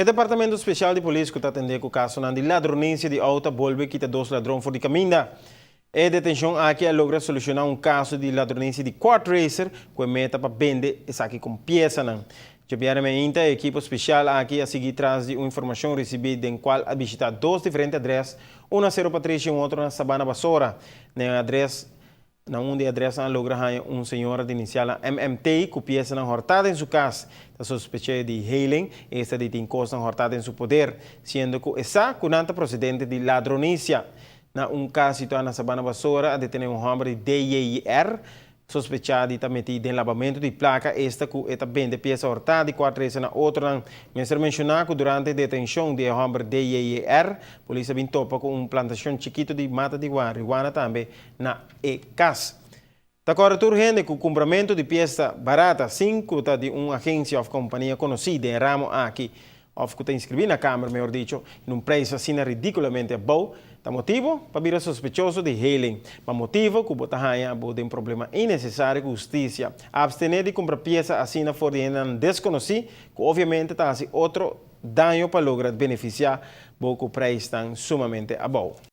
E departamento special di polis cu ta atende cu casonan di ladronicia di auto a bolbe kita dos ladron for di caminda. E detencion aki a logra soluciona un caso di ladronicia di quad racer cu e meta pa bende esaki como piesanan. Djabièrnè mainta e ekipo special aki a sigui tras di un informacion ricibi den cual a bishita dos diferente adres, un na Sero Patrishi y un otro na Sabana Basora. Na e adres Na un di e adresnan a logra haña un señora di inisialnan MMT ku piesanan hòrtá den su kas. Ta sospeché di heiling, esta di tin kosnan hòrtá den su poder, siendo ku e sa ku nan ta prosedente di ladronisia. Na un kas situá na Sabana Basora a detené un hòmber di DJR, sospechá di ta metí den labamentu di plaka, esta ku e ta bende piesa hòrtá di kua trese na otronan. Mester menshoná ku durante detenshon di e hòmber DJR, polis a bin topa ku un plantashon chikitu di mata di marihuana tambe na e kas. Ta kòrda tur hende ku kumpramentu di piesa barata sin ku ta di un agensia òf kompania konosí den e ramo aki òf ku ta inskribí na Kamer mehor dicho, in un preis asina ridikulamente abou, ta motibu pa bira sospechoso di hailing, pa motibu ku bo ta haña bo den problema innesesario ku hustisia. Abstené di kumpra piesa asina for di hendenan deskonosí ku obviamente ta hasi otro daño pa logra benefisiá bo ku preisnan sumamente abou.